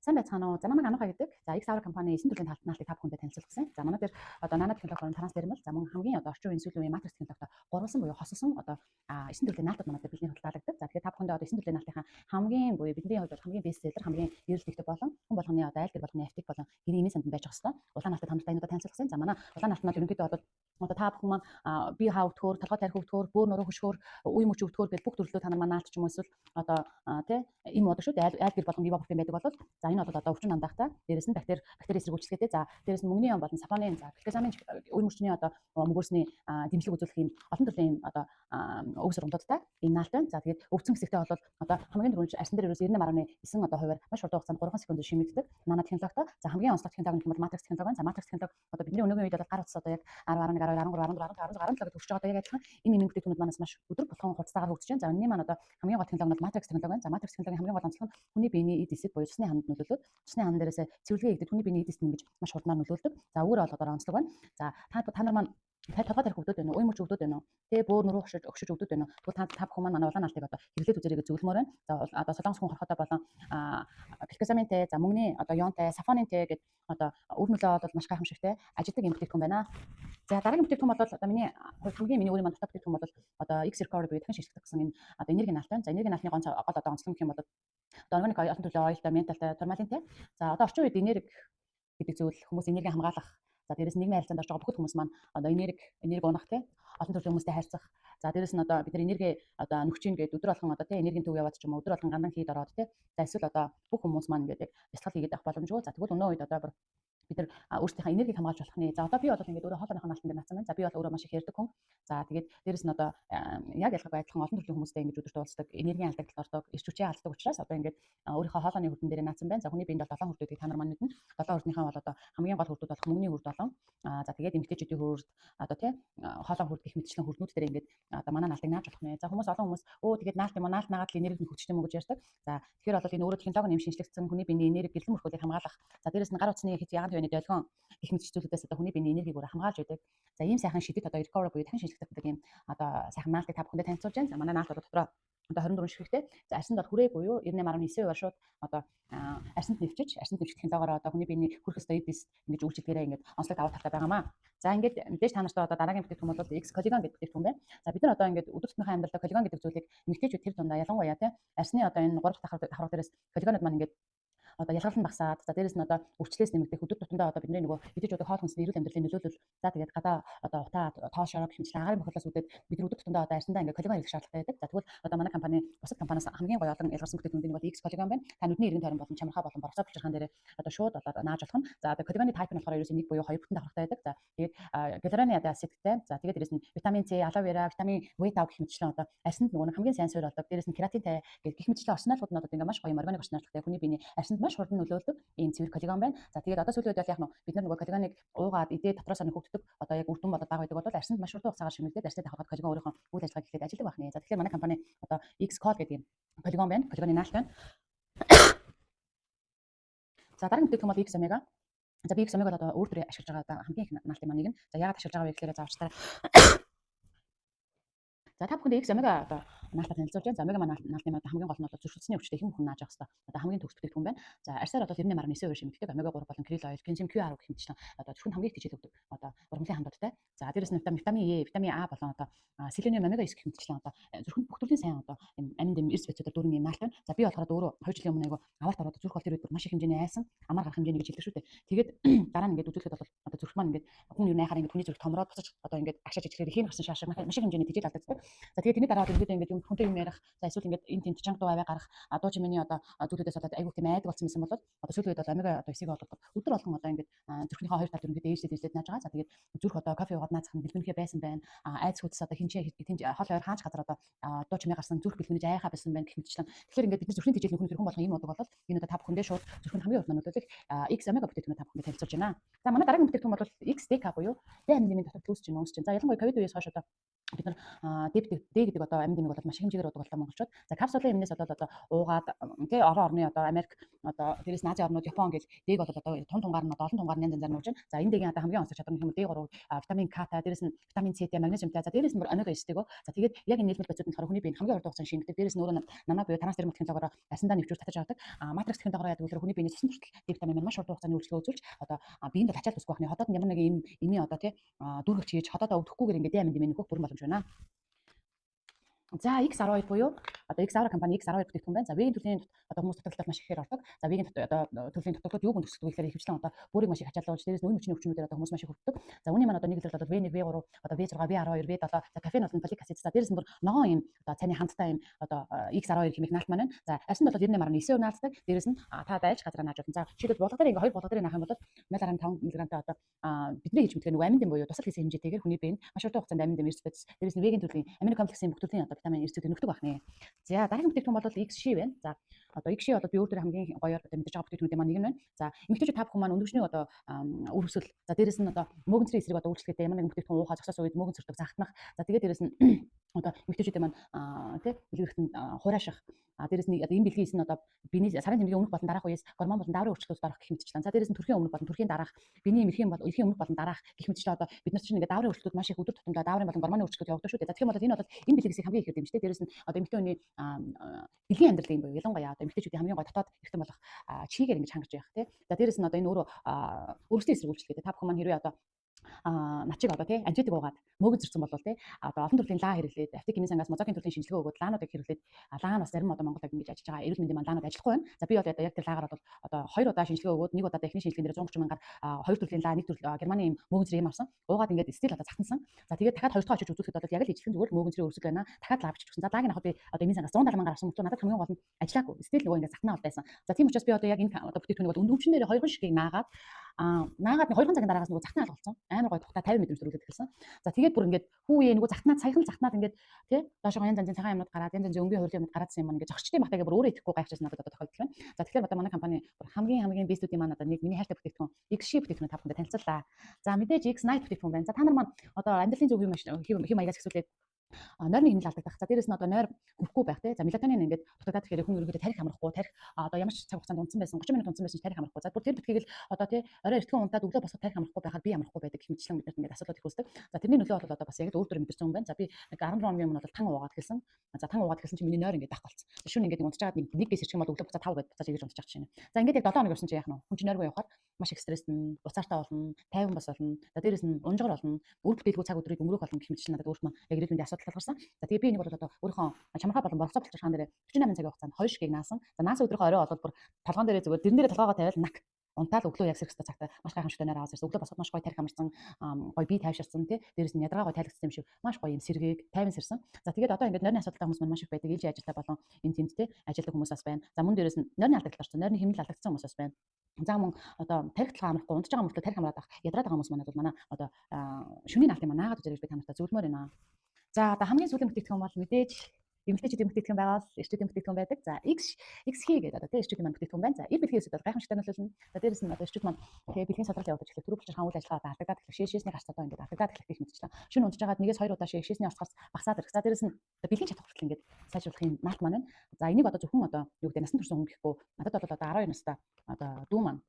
Сайн байцгаана уу? За, намайг Ануха гэдэг. За, X Hour компани 9 төрлийн наалтыг та бүхэндээ танилцуулсан. За, манай дээр одоо нано технологи болон трансдермал, за, мөн хамгийн одоо орчин үеийн сүүлийн үеийн матрикс технологитой гурвалсан буюу хосолсон одоо 9 төрлийн наалтууд манай дээр бидний худалдаалагддаг. За, тэгэхээр та бүхэндээ одоо 9 төрлийн наалтынхаа хамгийн буюу бидний хувьд бол хамгийн best seller, хамгийн эрэлт ихтэй болон хүн болгоны одоо айл гэр болгоны аптек болон гэрийн эмийн санданд байж байгаа хэвээр улаан наалтыг та нартай энэ удаа танилцуулсан. За, манай улаан наалт нь бол ерөнхийдөө бол одоо та бүхэн маань бие хаа өвдөхөөр, толгой тарих өвдөхөөр, бөөр нуруу хөшгөөр, үе мөч өвдөхөөр гэл бүх төрлөө та нар маань наалт ч юм уу эсвэл одоо тий им удаг шүү дээ. Айл айл гэр болгонд ибупрофен байдаг бол за, энэ бол одоо өвчин нандаахтай, дээрэс нь бактери эсрэг үйлчилгээтэй, за, дээрэс нь мөнгөний ян болон сапонин, за, глюкозамин, үе мөчний одоо мөгөөсний дэмжлэг үзүүлэх юм олон төрлийн юм одоо өв сургамжуудтай энэ наалт байна. За, тэгээд өвцөн хэсэгтээ бол одоо хамгийн түрүүнд арьсан дээр ерөөс 98.9 одоо хувиар маш хурдан хугацаанд 3 секунд шимэгддэг нано технологитой. За, хамгийн онцлог технологи гэх юм бол матрикс технологи байна. За, матрикс технологи одоо бидний өнөөгийн үед бол гар утас одоо яг 10, 11, 12, 13, 14, 15, 16, 17 гэж хөгжиж байгаа, одоо яг адилхан ийм ийм бүтээгдэхүүнүүд манаас маш өдөр болгон хурцтайгаар хөгжиж байна. За, энэний маань одоо хамгийн гол технологи нь бол матрикс технологи байна. За, матрикс технологийн хамгийн гол онцлог нь хүний биений эд эсэд буюу цусны хананд нөлөөлөөд, цусны хан дээрээс цэвэрлэгээ хийгдэх, хүний биений эд эсэд ингэж маш хурднаар нөлөөлдөг. За, үүгээр бол одоо онцлог байна. За, та та нар маань та толгой тарих өвдөд байна уу? Уй мөч өвдөд байна уу? Тэ бөөр нуруу хөшиж өгшөж өвдөд байна уу? Тэгвэл та та бүхэн маань манай улаан наалтыг одоо хэрэглээд үзээрэй гэж зөвлөмөр байна. За, одоо солонгос хүн хорхотой болон глюкозаминтэй, за, мөнгөний одоо йонтой, сафонинтэй гэд одоо үр нөлөө бол маш гайхамшигтай ажилтдаг юм бүтээгдэхүүн байна. За, дараагийн бүтээгдэхүүн бол одоо миний хувьд хамгийн миний өөрийн мандаттай бүтээгдэхүүн бол одоо X Recovery буюу дахин шилжигдэх гэсэн энэ одоо энергийн наалт байна. За, энергийн наалтны гол гол одоо онцлог гэх юм бол одоо органик олон төрлийн oil тай, менталтай, турмалинтай. За, одоо орчин үед энерги гэдэг зүйл хүмүүс энерги хамгаалах. За, дээрэс нь нийгмийн харилцаанд орж байгаа бүхэл хүмүүс маань одоо энерги унах те олон төрлийн хүмүүстэй харьцах. За, дээрэс нь одоо бид нар энерги одоо нөхч ийн гэдэг өдөр болгон одоо те энергийн төв яваад ч юм уу, өдөр болгон гандан хийд ороод те. За, эсвэл одоо бүх хүмүүс маань ингээд яг бясалгал хийгээд авах боломжгүй. За, тэгвэл өнөө үед одоо бид нар өөрсдийнхээ энергийг хамгаалж болох нэ. За, одоо би бол ингээд өөрөө хоолойныхоо наалтан дээр наацсан байна. За, би бол өөрөө маш их ярьдаг хүн. За, тэгээд дээрэс нь одоо яг ялгаагүй адилхан олон төрлийн хүмүүстэй ингэж өдөрт уулздаг, энергийн алдагдлалд ордог, эрч хүчээ алддаг учраас одоо ингээд өөрийнхөө хоолойны хүрдэн дээр наацсан байна. За, хүний биед бол 7 хүрд гэдгийг та нар маань мэднэ. 7 хүрднийхээ бол одоо хамгийн гол хүрдүүд болох мөнгөний хүрд болон за, тэгээд эмэгтэйчүүдийн хүрд, одоо тий хоолой хүрд гэх мэтчлэн хүрднүүд дээр ингээд одоо манай наалтыг нааж болох нэ. За, хүмүүс олон хүмүүс өө тэгээд наалт юм уу, наалт наагаад л энерги нь хөгжих юм уу гэж ярьдаг. За, тэгэхээр бол энэ өөрөө технологи нэм шинжлэгдсэн хүний биений энерги гэрлэн мөрхөлийг хамгаалах. За, дээрэс нь гар утасны хэт ягаан төвний долгион гэх мэт зүйлүүдээс одоо хүний биений энергийг өөр хамгаалж байдаг. За, ийм сайхан шидэт одоо recovery буюу дахин шинжлэгдэх ийм одоо сайхан наалтыг та бүхэндээ танилцуулж байна. За, манай наалт бол дотроо одоо 24 ширхэгтэй. За, арьсанд бол хүрээ буюу 98.9% шууд одоо арьсанд нэвчиж, арьсанд нэвчих технологиороо одоо хүний биений хүрх ёстой эд эс ингэж үйлчилгээрээ ингэж онцлог давуу талтай байгаамаа. За, ингээд мэдээж та нарт одоо дараагийн бүтээгдэхүүн бол X коллаген гэдэг бүтээгдэхүүн байна. За, бид нар одоо ингээд өдөр тутмынхаа амьдралдаа коллаген гэдэг зүйлийг эмэгтэйчүүд тэр дундаа ялангуяа те арьсны одоо энэ 3 дахь давхарга дээрээс коллагенууд маань ингээд одоо ялгарл нь багасаад, за, дээрэс нь одоо өвчлээс нэмэгдэх, өдөр тутамдаа одоо бидний нөгөө идэж удаг хоол хүнсний эрүүл амьдралын нөлөөлөл, за, тэгээд гадаа одоо утаа тоос шороо гэх мэтлэн агаарын бохирлоос үүдээд бид нар өдөр тутамдаа одоо арьсандаа ингээд коллаген хэрэглэх шаардлагатай байдаг. За, тэгвэл одоо манай компани бусад компаниас хамгийн гоё олон ялгарсан бүтээгдэхүүнүүдийн нэг бол X коллаген байна. Та нүдний эргэн тойрон болон чамархаа болон борцоо булчирхаан дээр одоо шууд одоо нааж болох нь. За, одоо коллагены type нь болохоор ерөөсөө нэг буюу хоёр бүтэн давхаргатай байдаг. За, тэгээд гиалуроны одоо acid тэй. За, тэгээд дээрэс нь витамин С, aloe vera, витамин В5 гэх мэтчлэн одоо арьсанд нөгөө нэг хамгийн сайн суурь болдог. Дээрэс нь кератинтай гэх мэтчлэн орчноолууд нь одоо ингээд маш гоё органик орчноолтой хүний биений арьсанд маш хурдан нөлөөлдөг ийм цэвэр коллаген байна. За, тэгээд одоо сүүлийн үед бол яг нь бид нар нөгөө коллагеныг уугаад идээ дотроос нь хөгддөг одоо яг үр дүн болоод бага байдаг бол арьсанд маш хурдан хугацаагаар шимэгдээд арьсны давхаргад коллаген өөрийнхөө үйл ажиллагааг эхлээд ажилладаг байх нэ. За, тэгэхээр манай компани одоо X Col гэдэг ийм коллаген байна. Коллагены наалт байна. За, дараагийн бүтээгдэхүүн бол X Omega. За, би X Omega одоо өөр төрөө ашиглаж байгаа одоо хамгийн их наалтын маань нэг нь. За, яагаад ашиглаж байгаа вэ гэхээр заавчтаа. За, та бүхэнд X омега одоо наалтаа танилцуулж байна. За, омега маань наалтны одоо хамгийн гол нь бол зүрх судасны өвчтэй хэн бүхэн нааж явах хэрэгтэй. Одоо хамгийн төгс бүтээгдэхүүн байна. За, арьсаар бол 98.9% шимэгдэг омега 3 болон krill oil, коэнзим Q10 гэх мэтчлэн одоо зүрхэнд хамгийн их тэжээл өгдөг. Одоо ургамлын хамтуудтай. За, дээрэс нь витамин Е, витамин А болон одоо селениум, омега 9 гэх мэтчлэн одоо зүрхэнд бүх төрлийн сайн одоо юм аминд юм эрс бодисоор дүүрэн юм наалт байна. За, би болохоор өөрөө 2 жилийн өмнө айгу аварт ороод зүрх бол тэр үед маш их хэмжээний айсан, амар гарах хэмжээний гэж хэлдэг шүү дээ. Тэгээд дараа нь ингээд үзүүлэхэд бол одоо зүрх маань ингээд хүн юу найхаар ингээд хүний зүрх томроод буцаж одоо ингээд агшааж ирэхээр ихийн гарсан шаашаа маш их хэмжээний тэжээл алдагддаг. За, тэгээд тэрний дараа ерөнхийдөө ингээд юм хүнтэй юм ярих, за, эсвэл ингээд энэ тэнд чанга дуу аваа гарах, дуу чимээний одоо зүйлүүдээс болоод айгүйх тийм айдаг болсон байсан бол одоо сүүлийн үед бол омега одоо 9-ийг бол өдөр болгон одоо ингээд зүрхнийхээ хоёр талд ерөнхийдөө ээжлээд ээжлээд нааж байгаа. За, тэгээд зүрх одоо кофе уугаад наацах нь бэлгэнхээ байсан байна. Айц хүдс одоо хинчээ тэнд хол ойр хаач газар одоо дуу чимээ гарсан зүрх бэлгэнэж айхаа байсан байна гэх мэтчлэн. Тэгэхээр ингээд бид нар зүрхний тэжээл нөхөн хүн болгон юм удаг бол энэ одоо та бүхэндээ шууд зүрхэнд хамгийн урд нөлөөлөх X омега бүтээгдэхүүнээ та бүхэндээ танилцуулж байна. За, манай дараагийн бүтээгдэхүүн бол XDK буюу D амин дэмийн дотор плюс чинь үүсч чинь. За, ялангуяа ковид үеэс хойш одоо бид нар D D гэдэг одоо амин дэмийг бол маш их хэмжээгээр уудаг боллоо монголчууд. За, капсулын эмнээс бол одоо уугаад тий орон орны одоо Америк Одоо дээрээс нь Азийн орнууд Япон гэл D-г бол одоо тун тунгаар нь одоо олон тунгаар нь янз янзаар нууж байна. За энэ D-гийн одоо хамгийн онцлог чадвар нь юм D3 витамин К-тай, дээрээс нь витамин С-тэй, магнезиумтай. За дээрээс нь бүр омега 9-тэйгөө. За тэгээд яг энэ нийлмэл бодисууд нь болохоор хүний биед хамгийн урт хугацаанд шингэдэг. Дээрээс нь өөрөө нано буюу трансдермал технологиороо арьсандаа нэвчүүр татаж авдаг. Матрикс технологиороо яадаг вэ? Хүний биений цусан хүртэл Д витамин маань маш урт хугацааны үйлчлэгээ үзүүлж одоо биеинд бол ачаал үүсгэх бахны. Хотод ямар нэгэн им эмийн одоо тий дүүргэж хийж хотоодоо өвдөөхгүйгээр ингээд Д амин дэмээ нөхөх бүрэн боломж байна. За X12 буюу одоо X Aura компани X12 бүтээгдэхүүн байна. За vegan төрлийн одоо хүмүүс дутагдлал маш ихээр ордог. За vegan одоо төрлийн дутагдлууд юуг өндөсгдөг вэ гэхээр ихэвчлэн одоо бүрийг маш их ачаалуулж, дээрээс нь үе мөчний өвчнүүдээр одоо хүмүүс маш их өвддөг. За үүний маань одоо нэг илрэл бол V1, V3, одоо V6, V12, V7, за кофеин болон фолик acid. За дээрээс нь бүр ногоон юм одоо цайны хандтай юм одоо X12 хэмээх наалт маань байна. За арьсанд бол 98.9% наалтдаг. Дээрээс нь та дайлж газараа нааж болно. За жишээлбэл булга дээр ингээ хоёр булга дээр наах юм бол 0.5 мг-тай одоо бидний хэлж мэдгээр нөгөө амин дэм буюу тусал хийсэн хэмжээтэйгээр хүний биед маш урт хугацаанд амин дэм эрс бодис. Дээрээс нь vegan төрлийн амино комплексын бүх төрлийн одоо витамин эрс зүйтэй нөхдөг байх нэ. За дараагийн бүтээгдэхүүн бол X ши байна. За одоо X ши бол би өөр төрлийн хамгийн гоёор одоо мэдэж байгаа бүтээгдэхүүнүүдийн маань нэг нь байна. За эмэгтэйчүүд та бүхэн маань өндөгчний одоо үрвсэл, за дээрээс нь одоо мөөгөнцрийн эсрэг одоо үйлчлэгээтэй ямар нэгэн бүтээгдэхүүн уухаа зогсоос үед мөөгөн цөртөг захтнах. За тэгээд дээрээс нь одоо эмэгтэйчүүдийн маань тий бэлгэрхтэн хурааших. А дээрээс нь одоо энэ бэлгийн эс нь одоо биений сарын тэмдгийн өмнөх болон дараах үеэс гормон болон дааврын өөрчлөлтүүд орох гэх мэтчлэн. За дээрээс нь төрхийн өмнөх болон төрхийн дараах, биений эмэрхийн бол эрхийн өмнөх болон дараах гэх мэтчлэн одоо бид нар чинь ингээд дааврын өөрчлөлтүүд маш их өдөр тутамдаа дааврын болон гормоны өөрчлөлтүүд явагдаж шүү дээ. За тэгэх юм бол энэ бол энэ бэлгийг хамгийн ихээр дэмждэг. Дээрээс нь одоо эмэгтэй хүний бэлгийн амьдралын буюу ялангуяа одоо эмэгтэйчүүдийн хамгийн гой дотоод эрхэм болох чигээр ингэж хангаж явах тий. За дээрээс нь одоо энэ өөрөө өргөслийн эсрэг үйлчлэгээтэй. Та бүхэн маань хэрвээ одоо начиг одоо тий антибиотик уугаад мөөгөн зөрсөн бол тий одоо олон төрлийн лаа хэрэглээд аптек химийн сангаас мозогийн төрлийн шинжилгээ өгөөд лаануудыг хэрэглээд лаа нь бас зарим одоо Монголд ингэж ажиллаж байгаа эрүүл мэндийн маань лаанууд ажиллахгүй байна. За би бол одоо яг тэр лаагаар бол одоо хоёр удаа шинжилгээ өгөөд нэг удаа эхний шинжилгээнд дээр 130 мянгаар хоёр төрлийн лаа, нэг төрөл Германы юм мөөгөн зэрэг юм авсан. Уугаад ингээд стил одоо захтансан. За тэгээд дахиад хоёр дахь очиж үзүүлэхэд бол яг л ижилхэн зүгээр мөөгөн зэрэг өрсөл байна. Дахиад лаа бичиж өгсөн. За лаагийн авахд би одоо эмийн сангаас 170 мянгаар авсан мөртлөө надад хамгийн гол нь ажиллаагүй. Стил нөгөө ингээд захтнаа бол байсан. За тийм учраас би одоо яг энэ одоо бүтээгдэхүүнийг бол өндөгчн дээр хоёрхан шигийг наагаад наагаад 2 цагийн дараагаас нөгөө захтнаа алгалцсан. Амар гоё тухтай 50 мэдрэмж төрүүлээд эхэлсэн. За тэгээд бүр ингээд хүүе нөгөө захтнаад саяхан захтнаад ингээд тий доошоо янз янзын цагаан юмнууд гараад янз янзын өнгийн хувирлын юмнууд гараадсан юм ингээд зогсчтой махтайгаа бүр өөрөө итгэхгүй гайхчихсан надад одоо тохиолдол байна. За тэгэхээр одоо манай компани бүр хамгийн хамгийн best үүдийн маань одоо нэг миний хайртай бүтээгдэхүүн X ши бүтээгдэхүүн та бүхэндээ танилцууллаа. За мэдээж X Night бүтээгдэхүүн байна. За та нар маань одоо амьдралын зөв хэм маягаас эхлүүлээд нойрны хэмнэл алдагдах. За дээрээс нь одоо нойр хөвөхгүй байх тий. За мелатонин ингээд дутагдаад ирэхээр хүн ерөнхийдөө тарих амрахгүй, тарих одоо ямар ч цаг хугацаанд унтсан байсан 30 минут унтсан байсан ч тарих амрахгүй. За бүр тэр битгийг л одоо тий орой эртхэн унтаад өглөө босоход тарих амрахгүй байхаар бие амрахгүй байдаг гэх мэтчлэн биднэрт ингээд асуудал их үүсдэг. За тэрний нөлөө бол одоо бас яг л өөр дөр мэдэрсэн юм байна. За би нэг 14 хоногийн өмнө бол тан уугаад эхэлсэн. За тан уугаад эхэлсэн чинь миний нойр ингээд байхгүй болсон. Шүн ингээд унтж байгаад нэг гэс ирчих юм бол өглөө буцаа 5 гэдээ буцааж эргэж унтчих жишээ. За ингээд яг 7 хоног явсан чи яах нь вэ? Хүн чинь нойргүй явахаар маш их стресстэн, уцаартай болно, тайван бас болно. За дээрээс нь унжгар болно, үр бүтээлгүй цаг өдрийг өнгөрөөх болно гэх мэтчлэн надад өөрт маань яг эрүүл мэндийн асуудал тулгарсан. За тэгээ би энийг бол одоо өөрийнхөө чамархай болон болцоо болчих дээр 48 цагийн хугацаанд 2 шигийг наасан. За наасан өдрийнхөө орой болоод бүр толгоон дээрээ зүгээр тэрэн дээрээ толгоогоо тавиал нак унтаал өглөө яг сэрэх ёстой цагтаа маш гайхамшигтай нойр аваад ирсэн. Өглөө босоход маш гоё тарих амарсан, гоё бие тайвширсан тий. Дээрээс нь ядаргаа гоё тайлагдсан юм шиг маш гоё юм сэргээг тайван сэрсэн. За тэгээд одоо ингээд нойрны асуудалтай хүмүүс маань маш их байдаг. Ээлжийн ажилтаа болон энэ тэнд тий ажилладаг хүмүүс бас байна. За мөн дээрээс нь нойрны алдагдал орсон, нойрны хэмнэл алдагдсан хүмүүс бас байна. За мөн одоо тарих толгой амрахгүй унтж байгаа мөртлөө тарих амраад ах ядраад байгаа хүмүүс маань бол манай одоо шөнийн наалтын маань наагаад үзэрэй гэж би та нартай зөвлөмөр байна. За одоо хамгийн сүүлийн бүтээгдэхүүн бол мэдээж эмэгтэйчүүдийн бүтээгдэхүүн байгаа бол эрчүүдийн бүтээгдэхүүн байдаг. За X X хий гэдэг одоо тийм эрчүүдийн маань бүтээгдэхүүн байна. За эр бэлгийн өсөд бол гайхамшигтай нөлөөлнө. За дээрээс нь одоо эрчүүд маань тийм бэлгийн садрал явагдаж эхлэх, төрөв булчирхаан үйл ажиллагаа одоо алдагдаад эхлэх, шээшээсний гарц одоо ингээд алдагдаад эхлэх гэх мэтчлэн. Шөнө унтж байгаад нэгээс хоёр удаа шээшээсний орц гарц багасаад ирэх. За дээрээс нь одоо бэлгийн чадах хүртэл ингээд сайжруулах юм наалт маань байна. За энийг одоо зөвхөн одоо юу гэдэг насан турш хүн гэхгүй надад бол одоо 12 настай одоо дүү маань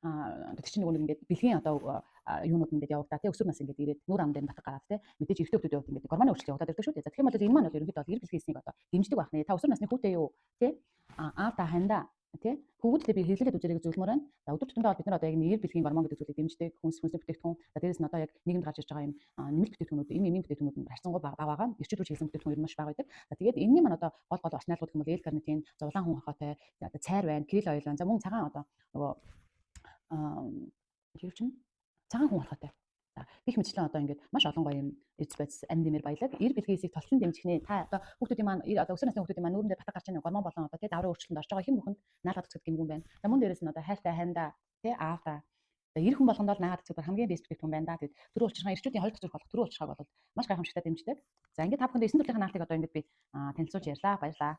тэр чинь нөгөө нэг ингээд бэлгийн одоо юунууд ингээд явагдаа тий өсвөр нас ингээд ирээд нүр ам дээр батг гараад тий мэдээж эрэгтэй хүмүүсийн хувьд ингээд гормоны өөрчлөлт явагдаад ирдэг шүү дээ. За тэгэх юм бол энэ маань бол ерөнхийдөө бол эр бэлгийн эснийг одоо дэмждэг байх нэ. Та өсвөр насны хүүтэй юу тий аав та хандаа тий хүүгүүдтэй би хэрэглээд үзэрэй гэж зөвлөмөр байна. За өдөр тутамдаа бол бид нар одоо яг эр бэлгийн гормон гэдэг зүйлийг дэмждэг хүнс хүнсний бүтээгдэхүүн. За дээрээс нь одоо яг нийгэмд гарч ирж байгаа юм нэмэлт бүтээгдэхүүнүүд, эм эмийн бүтээгдэхүүнүүд нь харьцангуй бага байгаа. Эрчүүд рүү чиглэсэн бүтээгдэхүүн ер нь маш бага байдаг. За тэгээд энэний маань одоо гол гол орчин айлгууд гэх юм бол L-карнитин, за улаан хүн хорхойтой, одоо цайр байна, krill oil байна. За мөн цагаан одоо нөгөө юу чинь цагаан хүн хорхойтой. За гэх мэтчлэн одоо ингээд маш олон гоё юм эрдэс бодис амь дэмэр баялаг эр бэлгийн эсийг толтон дэмжих нэ. Та одоо хүүхдүүдийн маань одоо өсвөр насны хүүхдүүдийн маань нүүрэн дээр батг гарч байгаа гормон болон одоо тий даврын өөрчлөлтөнд орж байгаа хэн бүхэнд наалгаад үзэхэд гэмгүй юм байна. За мөн дээрээс нь одоо хайртай хандаа тий аавда эр хүн болгонд бол наагаад үзэхэд хамгийн best бүтээгдэхүүн байна да. Тэгэд түрүү улчирхаа эрчүүдийн хоёр дахь зүрх болох түрүү улчирхааг бол маш гайхамшигтай дэмждэг. За ингээд та бүхэнд 9 төрлийн наалтыг одоо ингээд би танилцуулж ярьлаа. Баярлалаа.